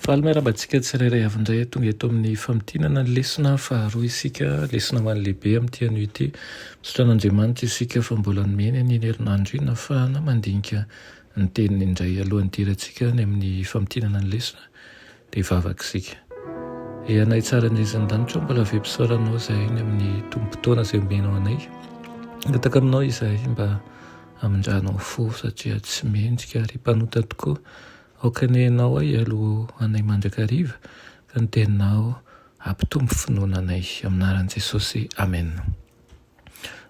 Faly miarahaba antsika tsirairay avy indray tonga eto amin'ny famintinana ny lesona faharoa isika, lesona ho an'ny lehibe amin'ity anio ity. Misaotra an'Andriamanitra isika fa mbola nomeny an'iny herinandro iny ahafahana mandinika ny teniny indray. Alohan'ny hidirantsika any amin'ny famintinana ny lesona dia hivavaka isika. Ry Anay tsara indrindra any an-danitra ô, mbola velom-pisaorana Anao izahay ny amin'ny tombom-potoana izay omenao anay. Mangataka aminao izahay mba hamindranao fo satria tsy mendrika ary mpanota tokoa. Aoka anie Ianao hialoha anay mandrakariva ka ny Teninao hampitombo finoana anay. Amin'ny anaran'i Jesosy, Amena.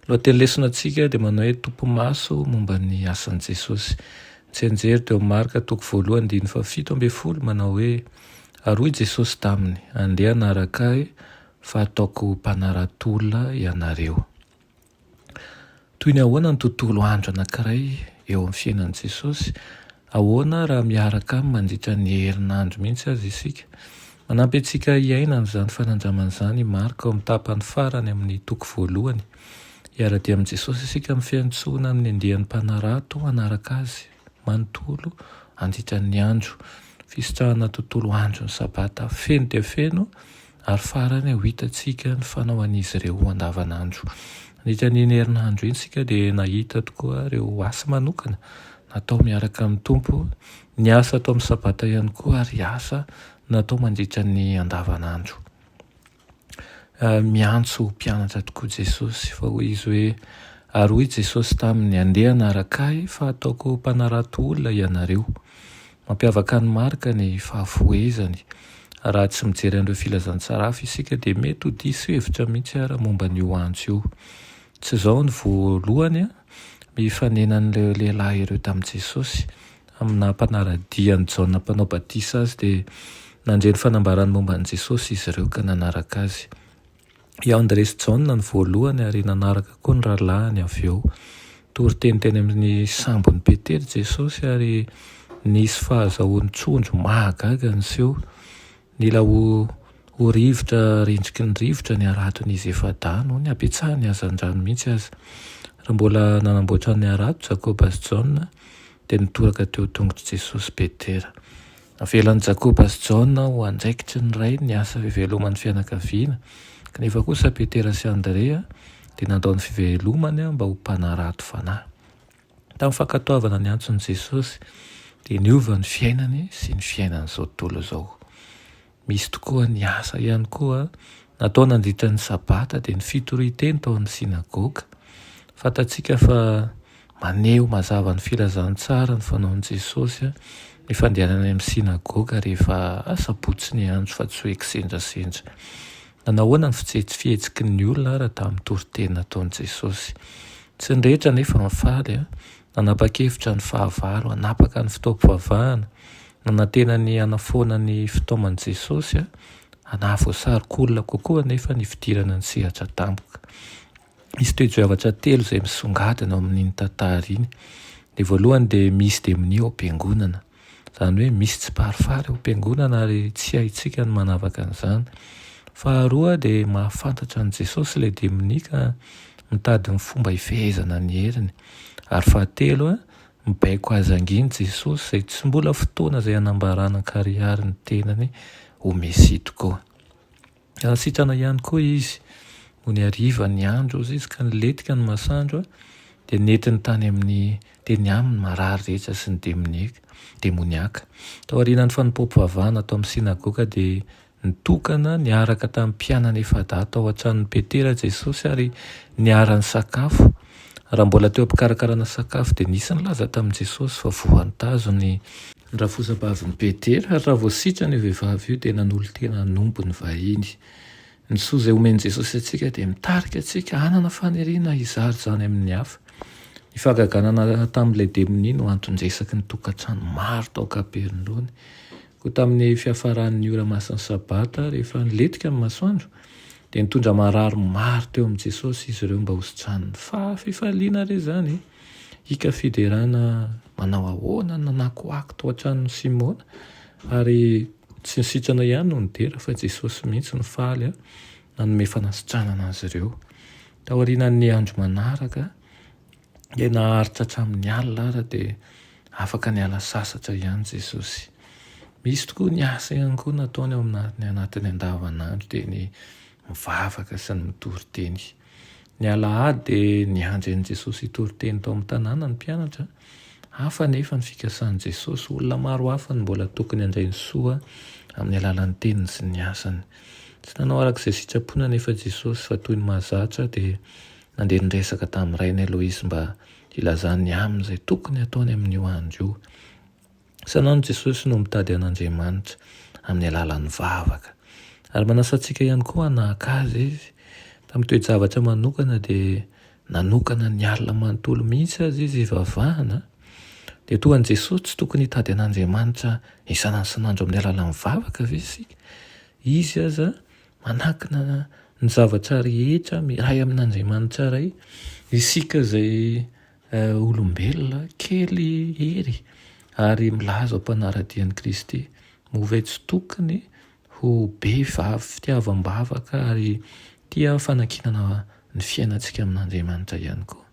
Lohateny lesona antsika dia manao hoe Topi-maso momba ny asan'i Jesosy. Ny tsianjery teo amin'ny Marka toko voalohany andininy fahafito ambin'ny folo manao hoe, Ary hoy Jesosy taminy, Andeha hanaraka Ahy, fa hataoko mpanarato olona ianareo. Toy ny ahoana ny tontolo andro anankiray eo amin'ny fiainan'i Jesosy? Ahoana raha miaraka aminy mandritra ny herinandro mihitsy aza isika? Manampy antsika hiaina an'izany fanandramana izany i Marka ao amin'ny tapany farany amin'ny toko voalohany. Hiara-dia amin'i Jesosy isika amin'ny fiantsoana amin'ny andiany mpanarato hanaraka azy manontolo handritra ny andro. Fisitrahana tontolo andron'ny Sabata feno dia feno Ary farany ho hitantsika ny fanaoan'izy ireo andavanandro. Nandritra an'iny herinandro iny isika dia nahita tokoa ireo asa manokana natao miaraka amin'ny Tompo, ny asa atao amin'ny Sabata ihany koa ary asa natao mandritra ny andavanandro. Miantso mpianatra tokoa Jesosy fa hoy Izy hoe, Ary hoy Jesosy taminy, Andeha hanaraka Ahy fa hataoko mpanarato olona ianareo. Mampiavaka an'i Marka ny fahafohezany. Raha tsy mijery an'ireo filazantsara hafa isika dia mety ho diso hevitra mihitsy ara momba an'io antso io. Tsy izao no voalohany nifanenan'ireo lehilahy ireo tamin'i Jesosy. Amin'ny naha mpanara-dia an'i Jaona Mpanao Batisa azy dia nandre ny fanambarany momba an'i Jesosy izy ireo ka nanaraka azy. I André sy Jaona no voalohany ary nanaraka koa ny rahalahiny avy eo. Nitory teny teny amin'ny sambon'i Petera Jesosy ary nisy fahazahoany trondro mahagaga niseho. Nila ho ho rivotra rendriky ny rivotra ny haraton'izy efa-dahy noho ny habetsahan'ny hazandrano mihitsy aza. Raha mbola nanamboatra ny harato Jakoba sy Jaona dia nitoraka teo an-tongotr'i Jesosy Petera. Navelan'i Jakoba sy Jaona ho andraikitry ny rainy ny asa fiveloman'ny fianakaviana, kanefa kosa Petera sy Andrea dia nandao ny fivelomany mba ho mpanarato fanahy. Tamin'ny fankatoavana ny antson'i Jesosy, dia niova ny fiainany sy ny fiainan'izao tontolo izao. Misy tokoa ny asa ihany koa natao nandritra ny Sabata, dia ny fitorian-teny tao amin'ny synagoga. Fantatsika fa Maneho mazava ny filazantsara ny fanaon'i Jesosy ny fandehanana any amin'ny synagoga rehefa asabotsy ny andro fa tsy hoe kisendrasendra. Nanao ahoana ny fihetsiky ny olona ara tamin'ny toriteny nataon'i Jesosy? Tsy ny rehetra anefa nifaly. Nanapa-kevitra ny fahavalo hanapaka ny fotoam-pivavahana. Nanantena ny hanafoana ny fitaoman'i Jesosy hanahavoasarika olona kokoa anefa ny fidirana ny sehatra tampoka. Misy toe-javatra telo izay misongadina ao amin'iny tantara iny. Ny voalohany dia misy demonia ao am-piangonana. Izany hoe misy tsiparifary ao am-piangonana ary tsy haintsika ny manavaka an'izany. Faharoa dia mahafantatra an'i Jesosy ilay demonia ka mitady ny fomba hifehezana ny heriny. Ary fahatelo, mibaiko azy hangina Jesosy izay tsy mbola fotoana izay hanambarana an-karihary ny tenany ho Mesia tokoa. Sitrana ihany koa izy. Nony hariva ny andro hozy izy ka nilentika ny masoandro dia nentiny tany amin'ny teny aminy ny marary rehetra sy ny demoniaka. Demoniaka. Taorian'ny fanompoam-pivavahana tao amin'ny synagoga dia nitokana niaraka tamin'ny mpianany efa-dahy tao an-tranon'i Petera Jesosy ary niara-nisakafo. Raha mbola teo am-pikarakarana sakafo dia nisy nilaza tamin'i Jesosy fa voan'ny tazo ny Rafozam-bavin'i Petera, ary raha vao sitrana io vehivavy io dia nanolo-tena hanompo ny vahiny. Ny soa izay omen'i Jesosy antsika dia mitarika antsika hanana faniriana hizara izany amin'ny hafa. Ny fahagagana nanana tamin'ilay demonia no anton-dresaky ny tokantrano maro tao Kapernaomy. Koa tamin'ny fiafaran'ny ora masin'ny Sabata, rehefa nilentika ny masoandro, dia nitondra marary maro teo amin'i Jesosy izy ireo mba hositraniny. Fa fifaliana re izany! Hika fiderana manao ahoana no nanakoako tao an-tranon'i Simona, ary tsy ny sitrana ihany no nidera fa Jesosy mihitsy no faly nanome fanasitranana azy ireo. Taorianan'ny andro manaraka, dia naharitra hatramin'ny alina ary dia afaka niala sasatra ihany Jesosy. Misy tokoa ny asa ihany koa nataony ao amin'ny anatin'ny andavanandro dia ny mivavaka sy ny mitory teny. Ny alahady dia niandry an'i Jesosy hitory teny tao amin'ny tanàna ny mpianatra. Hafa anefa ny fikasan'i Jesosy. Olona maro hafa no mbola tokony handray ny soa amin'ny alalan'ny teniny sy ny asany. Tsy nanao araka izay sitrapony anefa Jesosy fa toy ny mahazatra dia nandeha niresaka tamin'ny Rainy aloha izy mba hilazany aminy izay tokony hataony amin'io andro io. Isan'andro Jesosy no mitady an'Andriamanitra amin'ny alalan'ny vavaka. Ary manasa antsika ihany koa hanahaka Azy Izy. Tamin'ny toe-javatra manokana dia nanokana ny alina manontolo mihitsy aza Izy hivavahana. Dia toa an'i Jesosy tsy tokony hitady an'Andriamanitra isan'andro isan'andro amin'ny alalan'ny vavaka ve isika? Izy aza manankina ny zavatra rehetra miray amin'Andriamanitra Ray. Isika izay Olombelona kely hery ary milaza ho mpanara-dia an'i Kristy, moa ve tsy tokony ho be fitiavam-bavaka ary tia fanankinana ny fiainantsika amin'Andriamanitra ihany koa?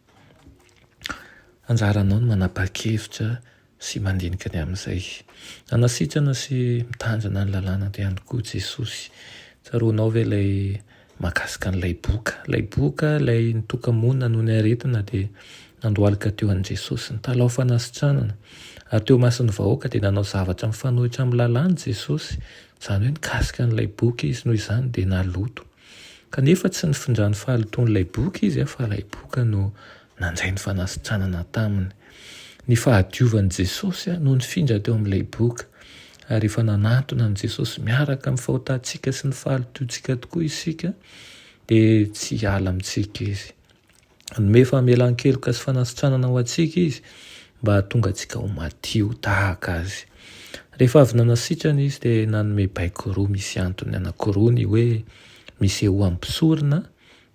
Anjaranao ny manapa-kevitra sy mandinika ny amin'izay. Nanasitrana sy mitandrina ny lalàna ihany koa Jesosy. Tsaroanao ve ilay mahakasika an'ilay boka? Ilay boka, ilay nitoka-monina noho ny aretina dia nandohalika teo an'i Jesosy, nitalaho fanasitranana. Ary teo imason'ny vahoaka dia nanao zavatra mifanohitra amin'ny lalàna Jesosy, izany hoe nikasika an'ilay boka izy, noho izany dia naloto. Kanefa tsy nifindrany fahalotoan'ilay boka izy fa ilay boka no nandray ny fanasitranana taminy. Ny fahadiovan'i Jesosy no nifindra teo amin'ilay boka. Ary rehefa nanatona an'i Jesosy miaraka amin'ny fahotantsika sy ny fahalotoantsika tokoa isika, dia tsy hiala amintsika Izy. Hanome famelan-keloka sy fanasitranana ho antsika Izy mba hahatonga antsika ho madio tahaka Azy. Rehefa avy nanasitrana Izy dia nanome baiko roa misy antony anankiroa ny hoe misehoa amin'ny mpisorona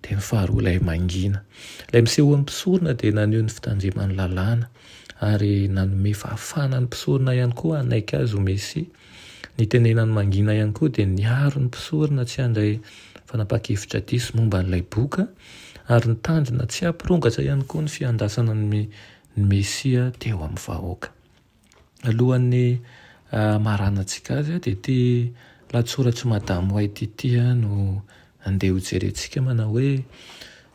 Dia ny faharoa ilay mangina. Ilay miseho amin'ny mpisorona dia naneho ny fitandreman'ny lalàna ary nanome fahafahana ny mpisorona ihany koa hanaiky azy ho Mesia. Ny tenenany mangina ihany koa dia niaro ny mpisorona tsy handray fanapahan-kevitra diso momba an'ilay boka ary nitandrina tsy hampirongatra ihany koa ny fiandrasana ny Mesia teo amin'ny vahoaka. Alohan'ny hamaranantsika azy dia ity lahatsoratr'i Madame White ity no andeha hojerentsika manao hoe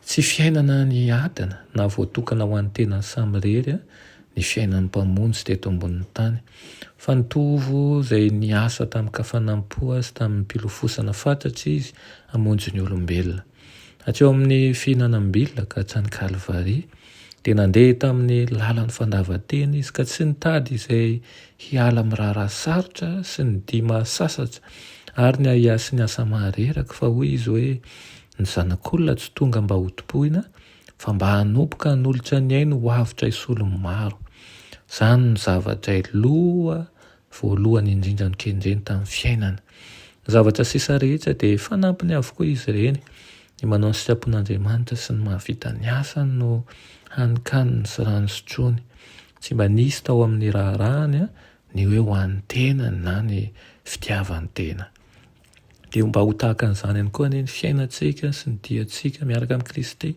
Tsy fiainana ny adina na voatokana ho an'ny tenany samirery ny fiainan'ny Mpamonjy teto ambonin'ny tany, fa nitovo izay niasa tamin-kafanam-po sy tamim-pilofosana fatratra Izy hamonjy ny olombelona. Hatreo amin'ny fihinanam-bilona ka hatrany Kalvary, dia nandeha tamin'ny lalan'ny fandavan-tena izy ka tsy nitady izay hiala amin'ny raharaha sarotra sy ny dihy mahasasatra ary ny ahiahy sy ny asa mahareraka, fa hoy izy hoe, Ny Zanak'olona tsy tonga mba hotompoina, fa mba hanompo ka hanolotra ny ainy ho avotra hisolo ny maro. Izany no zavatra loha voalohany indrindra nokendreny tamin'ny fiainana. Ny zavatra sisa rehetra dia fanampiny avokoa izy ireny. Ny manao ny sitrapon'Andriamanitra sy ny mahavita ny asany no hanin-kaniny sy rano sotroiny. Tsy mba nisy tao amin'ny raharahany ny hoe ho an'ny tenany na ny fitiavan-tena. Dia mba ho tahaka an'izany ihany koa anie ny fiainantsika sy ny diantsika miaraka amin'i Kristy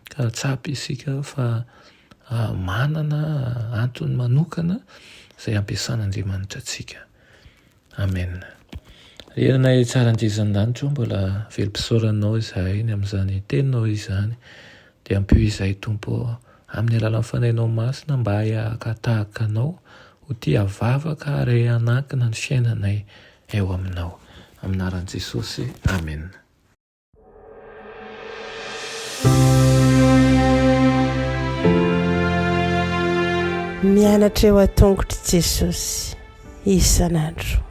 ka hahatsapa isika fa manana antony manokana izay ampiasan'Andriamanitra antsika. Amen. Ry Rainay tsara indrindra an-danitra ô, mbola velom-pisaoranao izahay ny amin'izany teninao izany. Dia ampio izahay Tompo ô, amin'ny alalan'ny Fanahinao Masina mba hahay haka tahaka Anao, ho tia vavaka ary hanankina ny fiainanay eo aminao. Amin'ny anaran'i Jesosy, Amena. Mianatra eo an-tongotr'i Jesosy isan'andro.